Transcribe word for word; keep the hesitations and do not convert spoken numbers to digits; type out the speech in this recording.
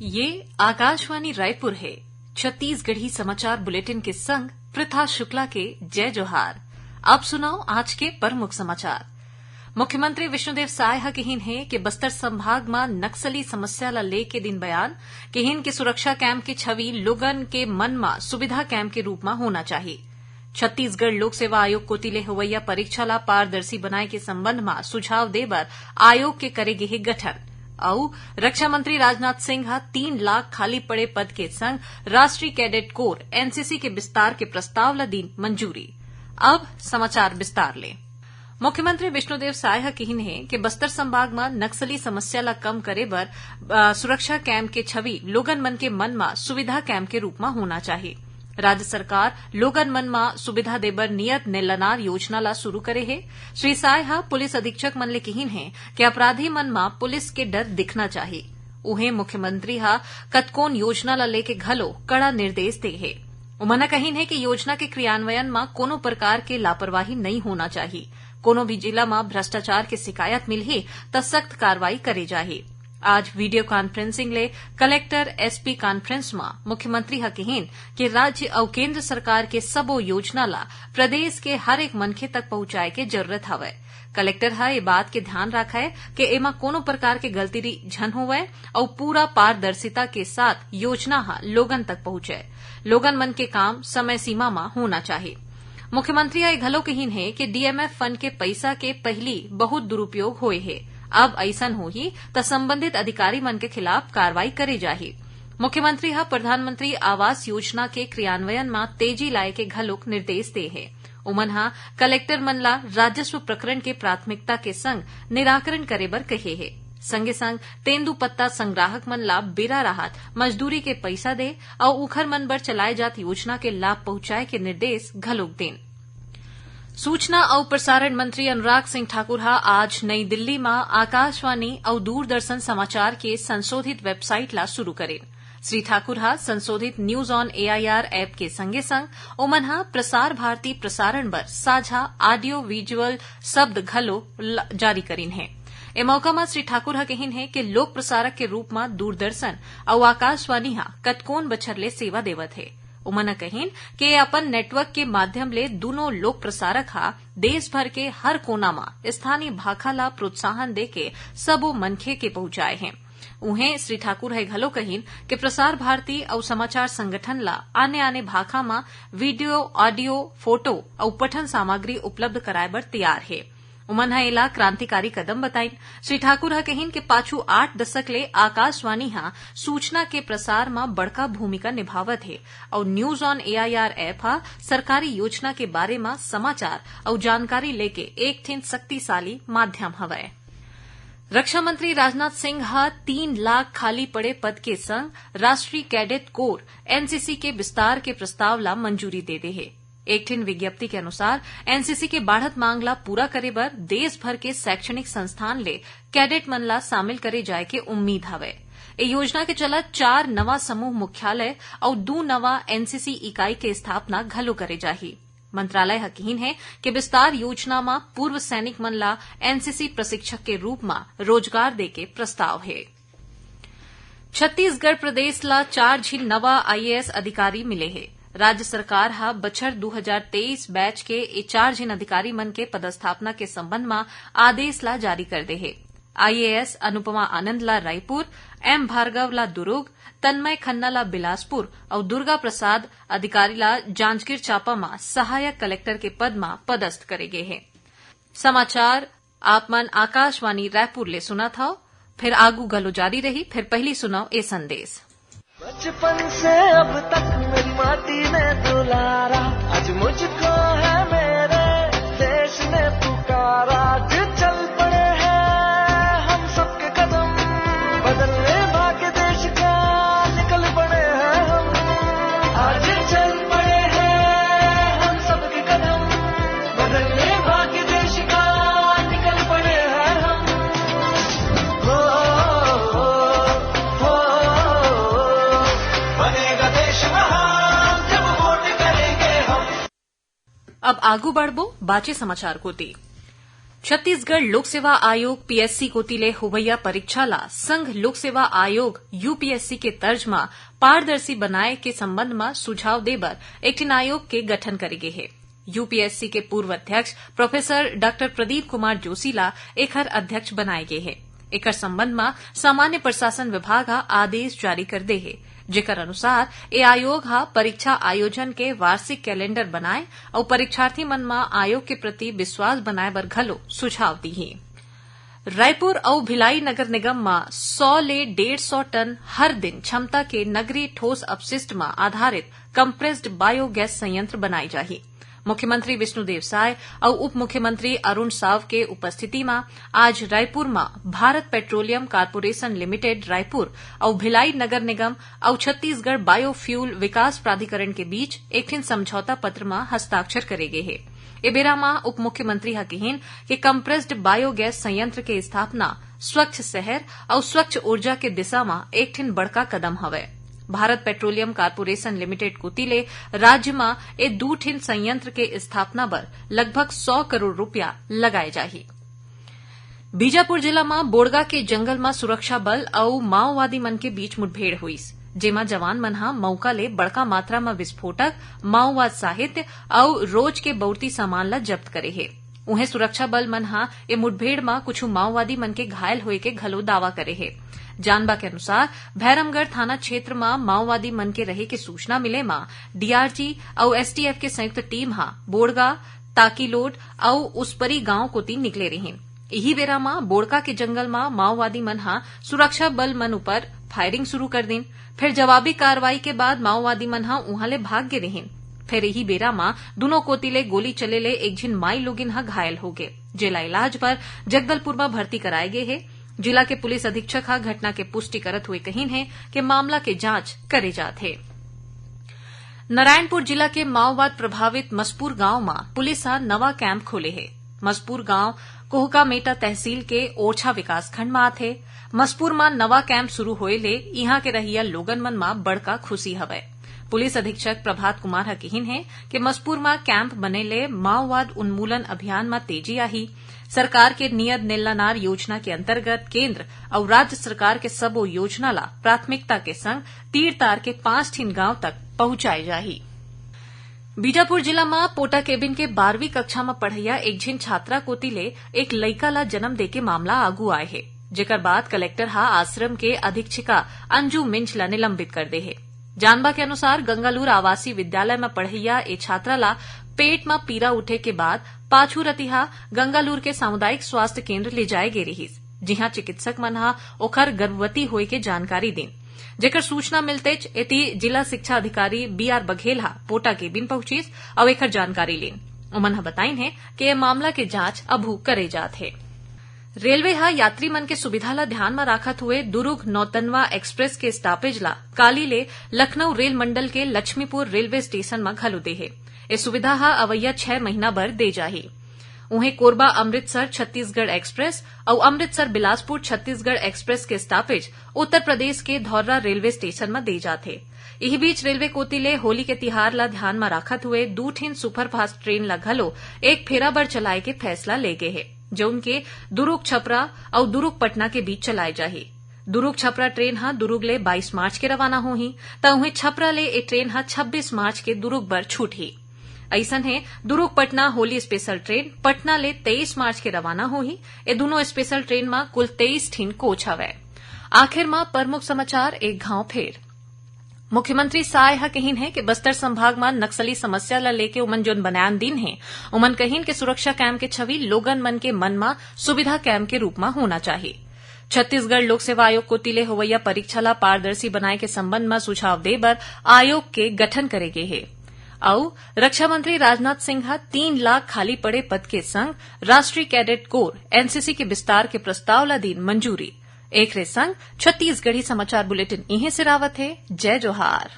ये आकाशवाणी रायपुर है। छत्तीसगढ़ी समाचार बुलेटिन के संग पृथा शुक्ला के जय जोहार। अब सुनव आज के प्रमुख समाचार। मुख्यमंत्री विष्णुदेव साय ह किहिन हे कि बस्तर संभाग म नक्सली समस्या ल लेके दिन बयान, किहिन के सुरक्षा कैंप के छवि लोगन के मन म सुविधा कैंप के रूप म होना चाही। छत्तीसगढ़ लोक सेवा आयोग कोति ले होवइया परीक्षा ला पारदर्शी बनाए के संबंध म सुझाव दे बर आयोग के करे गे हे गठन। अउ रक्षा मंत्री राजनाथ सिंह ह तीन लाख खाली पड़े पद के संग राष्ट्रीय कैडेट कोर, एनसीसी, के विस्तार के प्रस्ताव ल दीन मंजूरी। अब समाचार विस्तार ले। मुख्यमंत्री विष्णुदेव साय ह किहिन हे कि बस्तर संभाग म नक्सली समस्या ल कम करे बर, अ, सुरक्षा कैंप के छवि लोगन मन के मन म सुविधा कैंप के रूप म होना चाही। राज्य सरकार लोगन मन म सुविधा देबर नियत नेलनार योजना ला शुरू करे हे। श्री साय ह पुलिस अधीक्षक मन ले किहिन हे कि अपराधी मन म पुलिस के डर दिखना चाही। उहें मुख्यमंत्री ह कतकोन योजना ला लेके घलो कड़ा निर्देश दे हे। उमन ह कहिन हे कि योजना के क्रियान्वयन म कोनो प्रकार के लापरवाही नइ होना चाही। कोनो भी जिला म भ्रष्टाचार के शिकायत मिलही, त सख्त कार्रवाई करे जाही। आज वीडियो कॉन्फ्रेंसिंग ले कलेक्टर एसपी कॉन्फ्रेंस म मुख्यमंत्री ह किहिन कि राज्य अउ केंद्र सरकार के सबो योजना ला प्रदेश के हर एक मनखे तक पहुंचाए के जरूरत हवय। कलेक्टर ह ए बात के ध्यान राखय कि एमा कोनो प्रकार के गलती झन होवय अउ पूरा पारदर्शिता के साथ योजना ह लोगन तक पहुंचय। लोगन मन के काम समय सीमा म होना चाही। मुख्यमंत्री ह ए घलो किहिन हे कि डीएमएफ फंड के पइसा के पहिली बहुत दुरुपयोग होए हे। अब अइसन होही, त संबंधित अधिकारी मन के खिलाफ कार्रवाई करे जाही। मुख्यमंत्री ह प्रधानमंत्री आवास योजना के क्रियान्वयन म तेजी लाए के घलोक निर्देश दे हे। उमन ह कलेक्टर मन ला राजस्व प्रकरण के प्राथमिकता के संग निराकरण करे बर कहे हे। संगे संग तेंदूपत्ता संग्राहक मन ला बेरा राहत मजदूरी के पइसा दे अउ उखर मन बर चलाए जात योजना के लाभ पहुंचाए के निर्देश घलोक दीन। सूचना अउ प्रसारण मंत्री अनुराग सिंह ठाकुर ह आज नई दिल्ली म आकाशवाणी अउ दूरदर्शन समाचार के संशोधित वेबसाइट ला शुरू करिन। श्री ठाकुर ह संशोधित News on AIR ऐप के संगे संग ओमन ह प्रसार भारती प्रसारण बर साझा audio visual शब्द घलो ल-, जारी करिन हे। ए मौका म श्री ठाकुर ह कहिन हे कि लोक प्रसारक के रूप म दूरदर्शन अउ आकाशवाणी ह कतकोन बछर ले सेवा देवत हे। उमन ह कहिन कि अपन नेटवर्क के माध्यम ले दूनों लोक प्रसारक ह देश भर के हर कोना म स्थानीय भाखा ला प्रोत्साहन देके सबो मनखे के पहुंचाए हे। उहें श्री ठाकुर ह घलो कहिन कि प्रसार भारती अउ समाचार संगठन ला आने-आने भाखा म वीडियो, ऑडियो, फोटो अउ पठन सामग्री उपलब्ध कराए बर तैयार हे। उमन ह एला क्रांतिकारी कदम बताइन। श्री ठाकुर ह कहिन कि पाछू आठ दशक ले आकाशवाणी ह सूचना के प्रसार म बड़का भूमिका निभावत हे अउ News on AIR ऐप ह सरकारी योजना के बारे म समाचार अउ जानकारी लेके एक ठिन शक्तिशाली माध्यम हवय। रक्षा मंत्री राजनाथ सिंह ह तीन लाख खाली पड़े पद के संग राष्ट्रीय कैडेट कोर, एनसीसी, के विस्तार के प्रस्ताव ला मंजूरी दे दे हे। एक ठिन विज्ञप्ति के अनुसार, एनसीसी के बाढ़त मांग ला पूरा करे बर देश भर के शैक्षणिक संस्थान ले कैडेट मन ला शामिल करे जाए के उम्मीद हवय। ए योजना के चलत चार नवा समूह मुख्यालय अउ दू नवा एनसीसी इकाई के स्थापना घलो करे जाही। मंत्रालय ह किहिन हे कि विस्तार योजना म पूर्व सैनिक मन ला एनसीसी प्रशिक्षक के रूप म रोजगार देके प्रस्ताव हे। छत्तीसगढ़ प्रदेश ला चार झिन नवा आईएएस अधिकारी मिले हे। राज्य सरकार ह बछर दू हजार तेईस बैच के ए चार झिन अधिकारी मन के पदस्थापना के संबंध म आदेश ला जारी कर दे हे। आईएएस अनुपमा आनंद ला रायपुर, एम भार्गव ला दुरूग, तन्मय खन्ना ला बिलासपुर अउ दुर्गा प्रसाद अधिकारी ला जांजगीर चांपा म सहायक कलेक्टर के पद म पदस्थ करे गे हे। समाचार आप मन आकाशवाणी रायपुर ले सुनत हव। फेर आगू घलो जारी रही, फेर पहिली सुनव ए संदेश। बचपन से अब तक मेरी माटी ने दुलारा, आज मुझको है मेरे देश ने पुकारा। आज चल पड़े हैं हम सबके कदम, बदलने भाग्य देश का, निकल पड़े हैं हम। आज चल पड़े हैं हम सबके कदम, बदलने भाग्य देश का, निकल पड़े हैं हम। हो, हो, हो, बनेगा देश महान, जब वोट करेंगे हम। अब आगू बढ़बो बाचे समाचार कोती। छत्तीसगढ़ लोक सेवा आयोग, पीएससी, कोति ले होवइया परीक्षा ला संघ लोक सेवा आयोग, यूपीएससी, के तर्ज म पारदर्शी बनाए के संबंध म सुझाव दे बर एक ठिन आयोग के गठन करे गे हे। यूपीएससी के पूर्व अध्यक्ष प्रोफेसर डॉक्टर प्रदीप कुमार जोशी ला एखर अध्यक्ष बनाए गे हे। एकर संबंध म सामान्य प्रशासन विभाग ह आदेश जारी कर दे हे, जेकर अनुसार ए आयोग ह परीक्षा आयोजन के वार्षिक कैलेंडर बनाए अउ परीक्षार्थी मन म आयोग के प्रति विश्वास बनाए बर घलो सुझाव दीही। रायपुर अउ भिलाई नगर निगम म सौ ले डेढ़ सौ टन हर दिन क्षमता के नगरीय ठोस अपशिष्ट म आधारित कंप्रेस्ड बायोगैस संयंत्र बनाए जाही। मुख्यमंत्री विष्णुदेव साय अउ उप मुख्यमंत्री अरुण साव के उपस्थिति म आज रायपुर म Bharat petroleum corporation limited Raipur अउ भिलाई नगर निगम अउ छत्तीसगढ़ बायोफ्यूल विकास प्राधिकरण के बीच एक ठिन समझौता पत्र म हस्ताक्षर करे गे हे। ए बेरा म उप मुख्यमंत्री ह किहिन कि कंप्रेस्ड बायोगैस संयंत्र के स्थापना स्वच्छ शहर अउ स्वच्छ ऊर्जा के दिशा म एक ठिन बड़का कदम हवय। भारत पेट्रोलियम कॉरपोरेशन लिमिटेड कोति ले राज्य म ए दू ठिन संयंत्र के स्थापना बर लगभग सौ करोड़ रुपया लगाए जाही। बीजापुर जिला म बोड़गा के जंगल म सुरक्षा बल अउ माओवादी मन के बीच मुठभेड़ होइस, जेमा जवान मन ह मउका ले बड़का मात्रा म विस्फोटक, माओवाद साहित्य अउ रोज के बउरती सामान ल जब्त करे हे। उहें, सुरक्षा बल मन ह ए मुठभेड़ म कुछ माओवादी मन के घायल होए के घलो दावा करे हे। जानबा के अनुसार, भैरमगढ़ थाना क्षेत्र म माओवादी मन के रहे के सूचना मिले म डीआरजी अउ एसटीएफ के संयुक्त टीम ह बोड़गा, ताकीलोड अउ उसपरी गांव कोति निकले रिहिन। इही बेरा म बोड़का के जंगल म माओवादी मन ह सुरक्षा बल मन ऊपर फायरिंग शुरू कर दीन। फेर जवाबी कार्रवाई के बाद माओवादी मन ह उहां ले भाग गे रिहिन। फेर इही बेरा म दुनों कोति ले गोली चले ले एक झिन माई लोगिन ह घायल हो गे, जेला इलाज बर जगदलपुर म भर्ती कराए गे हे। जिला के पुलिस अधीक्षक ह घटना के पुष्टि करत हुए कहिन हे कि मामला के जांच करे जात हे। नारायणपुर जिला के माओवाद प्रभावित मसपुर गांव म पुलिस ह नवा कैंप खोले हे। मसपुर गांव कोहकामेटा तहसील के ओरछा विकासखंड म आथे। मसपुर म नवा कैंप शुरू होए ले इहां के रहइया लोगन मन म बड़का खुशी हवय। पुलिस अधीक्षक प्रभात कुमार ह किहिन हे कि मसपुर म कैंप बने ले माओवाद उन्मूलन अभियान म तेजी आही। सरकार के नियद नेल्लानार योजना के अंतर्गत केंद्र अउ राज्य सरकार के सबो योजना ला प्राथमिकता के संग तीर तार के पांच ठिन गांव तक पहुंचाए जाही। बीजापुर जिला म पोटा केबिन के बारहवीं कक्षा म पढ़इया एक झिन छात्रा कोति ले एक लइका ला जन्म देके मामला आगू आए हे, जेकर बाद कलेक्टर ह आश्रम के अधीक्षिका अंजू मिंज ला निलंबित कर दे हे। जानबा के अनुसार, गंगालूर आवासीय विद्यालय म पढ़इया ए छात्रा ला पेट म पीरा उठे के बाद पाछू रतिहा गंगालूर के सामुदायिक स्वास्थ्य केंद्र ले जाए गे रिहिस, जिहां चिकित्सक मन ह ओखर गर्भवती होए के जानकारी दीन, जेकर सूचना मिलतेच एती जिला शिक्षा अधिकारी बीआर बघेल ह पोटा केबिन पहुंचिस अउ एखर जानकारी लीन। ओमन ह बताइन हे कि ए मामला के जांच अभू करे जात हे। रेलवे ह यात्री मन के सुविधा ल ध्यान म राखत हुए दुरुग नौतनवा एक्सप्रेस के स्टॉपेज ल काली ले लखनऊ रेल मंडल के लक्ष्मीपुर रेलवे स्टेशन म घलो दे हे। ए सुविधा ह अवइया छह महीना बर दे जाही। उहें, कोरबा अमृतसर छत्तीसगढ़ एक्सप्रेस अउ अमृतसर बिलासपुर छत्तीसगढ़ एक्सप्रेस के स्टॉपेज उत्तर प्रदेश के धौर्रा रेलवे स्टेशन म दे जाथे। इही बीच, रेलवे कोति ले होली के तिहार ल ध्यान म राखत हुए दू ठिन सुपरफास्ट ट्रेन ल घलो एक फेरा बर चलाए के फैसला ले गे हे, जउन के दुरुग छपरा अउ दुरुग पटना के बीच चलाए जाही। दुरुग छपरा ट्रेन ह दुरुग ले बाईस मार्च के रवाना होही, त उहें छपरा ले ए ट्रेन ह छब्बीस मार्च के दुरुग बर छूटही। अइसन हे, दुरुग पटना होली स्पेशल ट्रेन पटना ले तेईस मार्च के रवाना होही। ए दुनों स्पेशल ट्रेन म कुल तेईस ठिन कोच हवय। आखिर म प्रमुख समाचार एक घांव फेर। मुख्यमंत्री साय ह कहिन हे कि बस्तर संभाग म नक्सली समस्या ल लेके ओमन जोन बयान दीन हे, ओमन कहिन कि सुरक्षा कैंप के छवि लोगन मन के मन म सुविधा कैंप के रूप म होना चाही। छत्तीसगढ़ लोक सेवा आयोग कोति ले होवइया परीक्षा ला पारदर्शी बनाए के संबंध म सुझाव दे बर आयोग के गठन करे गे हे। अउ रक्षा मंत्री राजनाथ सिंह ह तीन लाख खाली पड़े पद के संग राष्ट्रीय कैडेट कोर, एनसीसी, के विस्तार के प्रस्ताव ला दीन मंजूरी। एकरे संग छत्तीसगढ़ी समाचार बुलेटिन इहें सिरावत हे। जय जोहार।